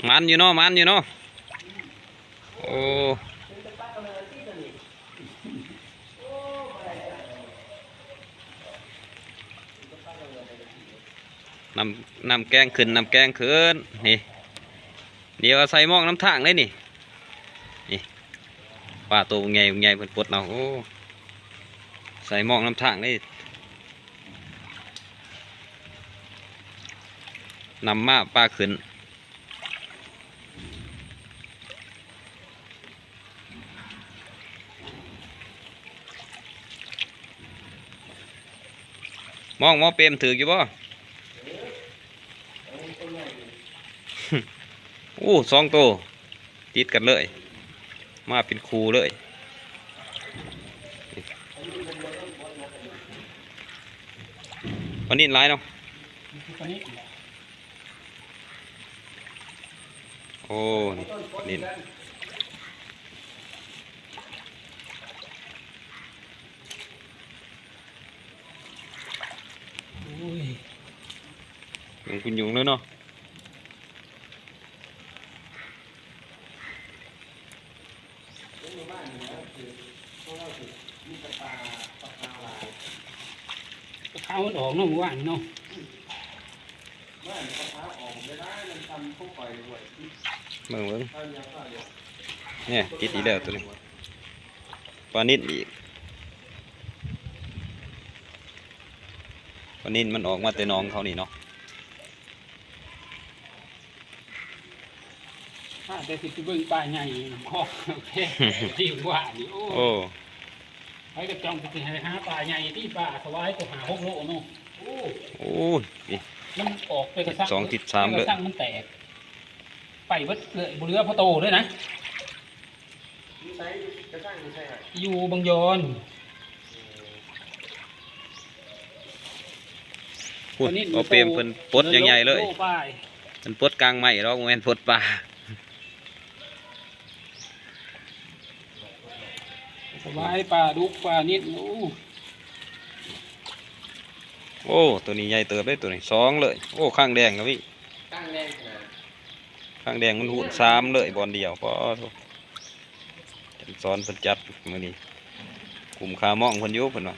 ມັນຢູ່ເນາະ ມັນຢູ່ເນາະ. ໂອ້ ນ້ຳ ນ້ຳແກງຂຶ້ນ ນ້ຳແກງຂຶ້ນ ນີ້ ດຽວເອົາໃສ່ໝອກນ້ຳທາງເລີຍນີ້ ນີ້ ປາໂຕໃຫຍ່ ໃຫຍ່ເພິ່ນປົດເອົາ. ໂອ້ ໃສ່ໝອກນ້ຳທາງເລີຍ ນ້ຳມາປາຂຶ້ນ. ມອງ ມອງເປມຖືກຢູ່ບໍ່? ໂອ້ ສອງໂຕ ຕິດກັນເລີຍ ມາເປັນຄູ່ເລີຍ. ປານິນຫຼາຍເນາະ ປານິນ. ໂອ້ ນີ້ ນີ້ ໂອ້ຍ ຍຸງ ຄຸນຍຸງເລີຍເນາະ. ປາຂາວມັນອອກເນາະ ມື້ວານນີ້ເນາະ. ເບິ່ງ ເບິ່ງ ນີ້ ຕິດອີກແລ້ວໂຕນີ້ ປານິນອີກ. ປານິນມັນອອກມາແຕ່ໜອງເຂົານີ້ເນາະ. ຖ້າແຕ່ຊິໄປເບິ່ງປາໃຫຍ່ນ້ຳຂອງ ທີ່ວ່ານີ້ ໂອ້ ໂອ້ ໃຜກໍຈ້ອງຊິໃຫ້ຫາປາໃຫຍ່ ທີ່ປາສະຫວາຍກໍຫ້າຫົກໂລເນາະ. ໂອ້ ໂອ້ຍ ນີ້ ມັນອອກໄປກະສັງ ສອງທິດສາມເລີຍ ກະສັງມັນແຕກ ໄປເບິດເລີຍ ບໍ່ເຫຼືອພໍໂຕເລີຍນະ. ຢູ່ໃສ? ກະສັງຢູ່ໃສ? ຢູ່ບາງຢອນ. ພຸ້ນ ເອົາເປມເພິ່ນປົດຢ່າງໃຫຍ່ເລີຍ ໂລປາຍ ເພິ່ນປົດກາງໄມ້ດອກ ບໍ່ແມ່ນປົດປາ. ສະຫວາຍ ປາດຸກ ປານິນ. ໂອ້ ໂອ້ ໂຕນີ້ໃຫຍ່ເຕີບເດ້ ໂຕນີ້ ສອງເລີຍ. ໂອ້ ຄາງແດງກໍມີ ຄາງແດງຂະໜາດ ຄາງແດງມັນຫູນສາມເລີຍ ບ່ອນດຽວ. ປາໂທ້ ອາຈານສອນເພິ່ນຈັດມື້ນີ້ ກຸ້ມຄ່າມອງເພິ່ນຢູ່ ເພິ່ນວ່າ.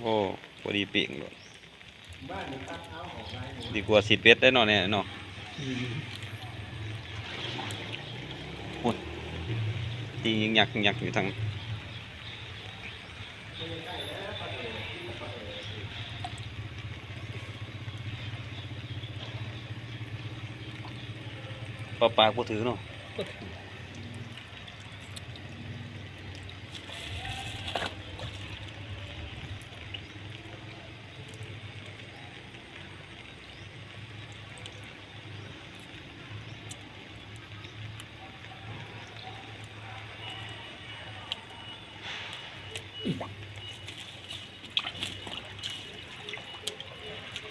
ໂອ້ ພໍດີປີ້ງໂລດ. ດີກວ່າຊິດເບັດໄດ໋ເນາະ ແນ່ເນາະ. ອືມ ໂອ້ຍ ຕີຍິງຍັກຍິງຍັກຢູ່ທາງ ປາປາກບໍ່ຖືກເນາະ.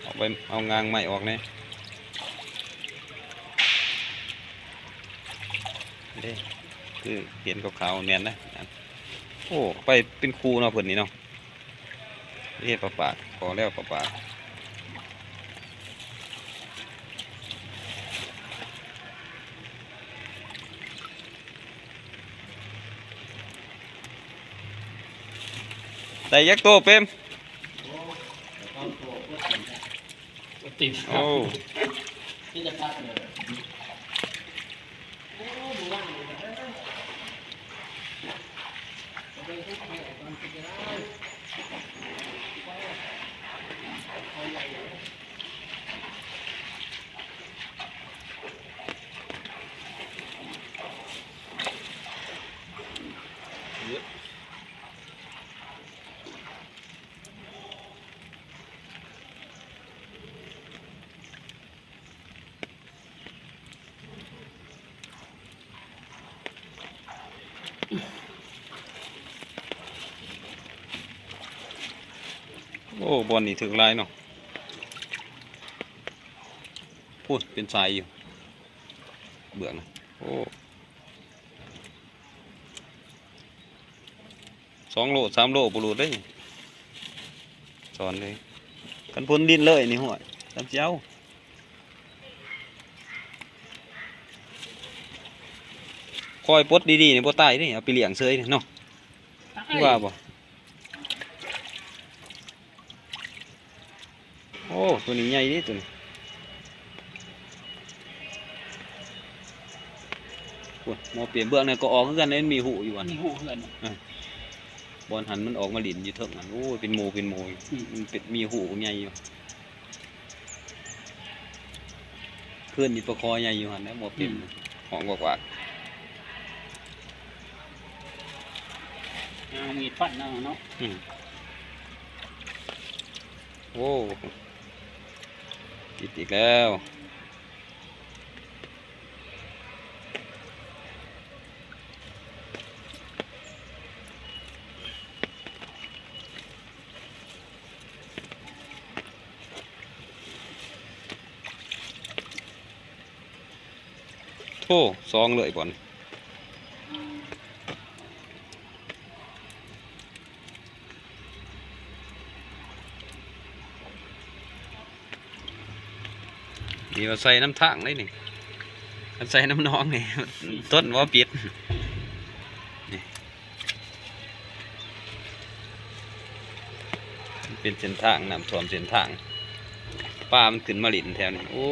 ເອົາໄປ ເອົາງາງໄມ້ອອກແດ່. ເດ້ ຄືເຫັນຂາວໆ ແມ່ນນະ. ໂອ້ ໄປເປັນຄູ່ເນາະ ເພິ່ນນີ້ເນາະ. ເດ້ ປາປາກ ພໍແລ້ວປາປາກ. ໄດ້ຈັກໂຕເປມ? ບໍ່ຕິດ. ໂອ້. Yep. ໂອ້ ບ່ອນນີ້ຖືກຫຼາຍເນາະ. ພຸ້ນ ເປັນສາຍຢູ່ ເບື້ອງນະ. ໂອ້. ສອງໂລ ສາມໂລບໍ່ຫຼຸດເດ້ ສອນເດ້. ຄັນພົ້ນດິນເລີຍນີ້ ຫ້ວຍ ຄັນຊິເອົາ ຄອຍປົດດີໆນີ້ບໍ່ຕາຍເດ້ ເອົາໄປລ້ຽງເສີຍເນາະ ຕາຍ ວ່າບໍ່? ໂອ້ ໂຕນີ້ໃຫຍ່ເດ້ໂຕນີ້ ໂອ້ຍ ໝໍເປມເບື້ອງນັ້ນກໍອອກຄືກັນເດ້ ມັນມີຮູຢູ່ຫັ້ນ ມີຮູຄືກັນ ເອີ ບ່ອນຫັ້ນມັນອອກມາຫຼິ້ນຢູ່ເທິງຫັ້ນ ໂອ້ຍ ເປັນໝູ່ເປັນໝູ່ ອືມ ມັນເປັນ ມີຮູໃຫຍ່ຢູ່. ຄືນນີ້ປາຄໍໃຫຍ່ຢູ່ຫັ້ນແຫຼະ ບໍ່ເປັນ ອືມ ຮ້ອງກວາກໆ ເອົາມີດຟັນເອົາເນາະ ອືມ ໂອ້ ຕິດອີກແລ້ວ. ໂອ້ ສອງເລີຍບ່ອນ ນີ້ວ່າໃສ່ນຳທາງເດ້ນີ້ ຄັນໃສ່ນຳໜອງນີ້ ອືມ ທົນບໍ່ປິດ ນີ້ ມັນເປັນເສັ້ນທາງ ນ້ຳຖ້ວມເສັ້ນທາງ ປາມັນຂຶ້ນມາຫຼິ້ນແຖວນີ້ ໂອ້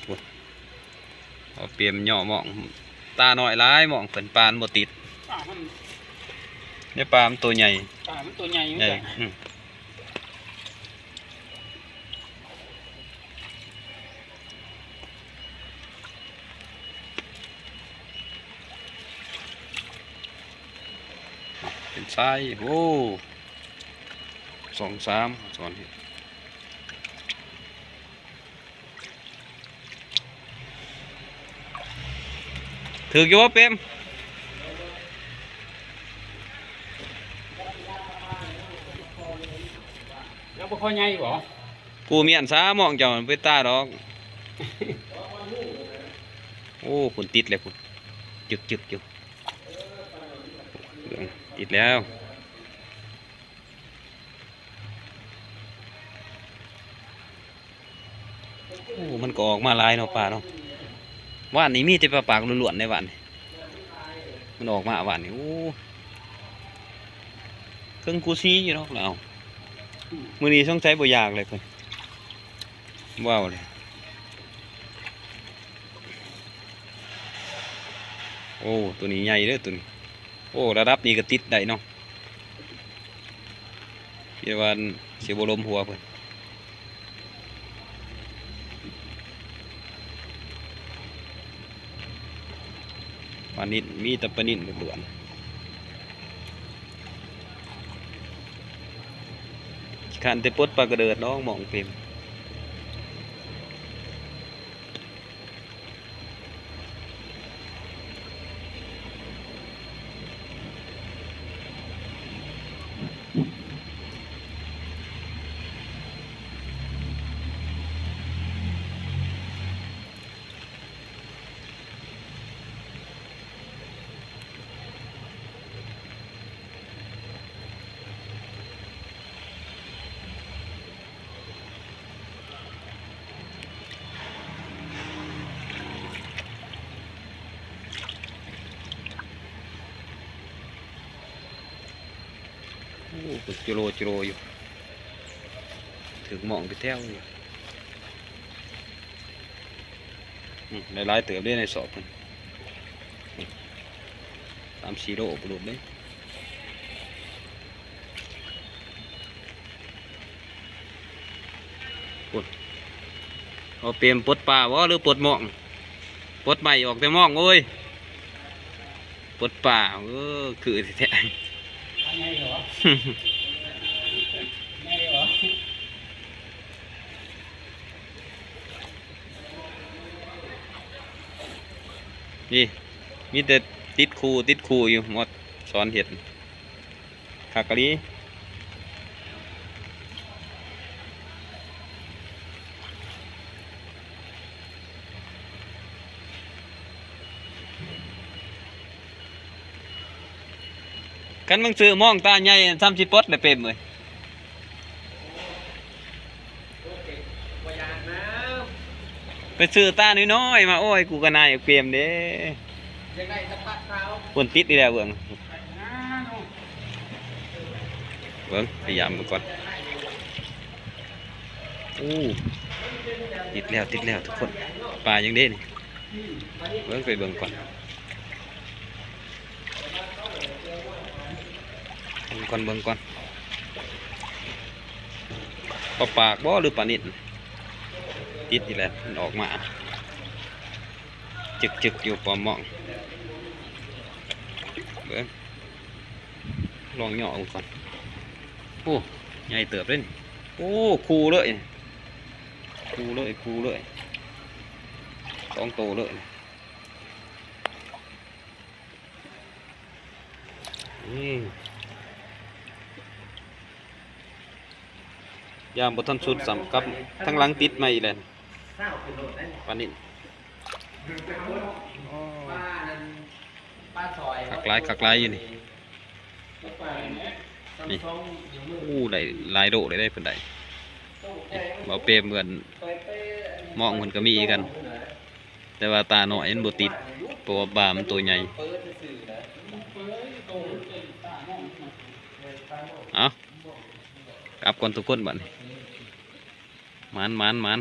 ໂອ້ຍ ເອົາເປມຍໍ້ມອງ ຕານ້ອຍຫຼາຍ ມອງເພິ່ນປານບໍ່ຕິດ ປາມັນ ໃນປາມັນໂຕໃຫຍ່ ປາມັນໂຕໃຫຍ່ ໃຫຍ່ ອືມ ເປັນຊາຍ ໂອ້ ສອງສາມ ສອນເຮັດ ຖືກຢູ່ບໍ່ເປມ? ແລ້ວບໍ່ພໍໃຫຍ່ບໍ່? ກູມຽນສາມອງເຈົ້າໄປຕາດອກ. ໂອ້ ພຸ້ນຕິດແລ້ວພຸ້ນ ຈຶກໆຢູ່ ຕິດແລ້ວ. ໂອ້ ມັນກໍອອກມາຫຼາຍເນາະ ປາເນາະ. ວານນີ້ມີແຕ່ປາປາກລ້ວນໆເດ້ ວານນີ້ ມັນອອກມາວານນີ້. ໂອ້ ເຄິ່ງກູຊີຢູ່ດອກລາວ. ມື້ນີ້ສົງໄສບໍ່ຢາກເລີຍເພິ່ນ ເວົ້າເລີຍ. ໂອ້ ໂຕນີ້ໃຫຍ່ເດີ ໂຕນີ້. ໂອ້ ລະດັບນີ້ກໍຕິດໄດ້ເນາະ. ຄິດວ່າຊິບໍ່ລົມຫົວເພິ່ນ. ປານິນ ມີແຕ່ປານິນລ້ວນໆ. ຄັນແຕ່ປົດປາກະເດີດນ້ອງມອງເປັນ. ໂອ້ ເພິ່ນໂຈໂລໂຈໂລຢູ່ ຖືກມອງໄປແຖວຢູ່. ອືມ ໄດ້ຫຼາຍເຕີບເດ້ໃນສອບເພິ່ນ ສາມສີ່ໂລພຸ້ນເດ້. ໂອ້ຍ ເອົາເປມປົດປາບໍ່ ຫຼືປົດມອງ? ປົດໄມ້ອອກແຕ່ມອງ. ໂອ້ຍ ປົດປາ ເອີ ຄືແທ້ໆ. ນີ້ ມີແຕ່ຕິດຄູ່ ຕິດຄູ່ຢູ່ ໝົດສອນເຮັດ ຄັກອີ່ຫຼີ. ໂ ຄັນມຶງຊື້ມອງຕາໃຫຍ່ ສ່ຳຊິປົດໄດ້ເປັມເອີຍ. ໄປຊື້ຕານ້ອຍໆມາ ໂອ້ຍ ກູກະໜ່າຍເປັມເດ້. ຢາກໄດ້ສະພັດຂາວ ຄົນຕິດອີກແລ້ວເບິ່ງ. ເບິ່ງ ພະຍາຍາມເບິ່ງກ່ອນ. ໂອ້ ຕິດແລ້ວ ຕິດແລ້ວທຸກຄົນ. ປາຫຍັງເດ້ນີ້? ເບິ່ງ ໄປເບິ່ງກ່ອນ. ເບິ່ງກ່ອນ ເບິ່ງກ່ອນ. ປາປາກບໍ່ ຫຼືປານິນ? ຕິດອີກແລ້ວ ມັນອອກມາ ຈຶກໆຢູ່ປ້ອມມອງ. ເບິ່ງ ລອງຍໍ້ເບິ່ງກ່ອນ. ໂອ້ ໃຫຍ່ເຕີບເດ້ນີ້. ໂອ້ ຄູ່ເລີຍ ຄູ່ເລີຍ ຄູ່ເລີຍ ສອງໂຕເລີຍ. ອືມ ຍາມບໍ່ທັນສຸດຊ້ຳ ກັບທາງຫຼັງຕິດມາອີກແລ້ວ ປານິນ. ໂອ້ ຄັກຫຼາຍ ຄັກຫຼາຍຢູ່ນີ້ ນີ້. ໂອ້ ໄດ້ຫຼາຍໂລເລີຍເດ້ ເພິ່ນໄດ້. ນີ້ ເວົ້າເປເໝືອນ ມອງເພິ່ນກໍມີຄືກັນ. ແຕ່ວ່າຕານ້ອຍມັນບໍ່ຕິດ ເພາະວ່າປາມັນໂຕໃຫຍ່. ເອົາ ກັບກ່ອນທຸກຄົນບັດນີ້. ໝານ ໝານ ໝານ.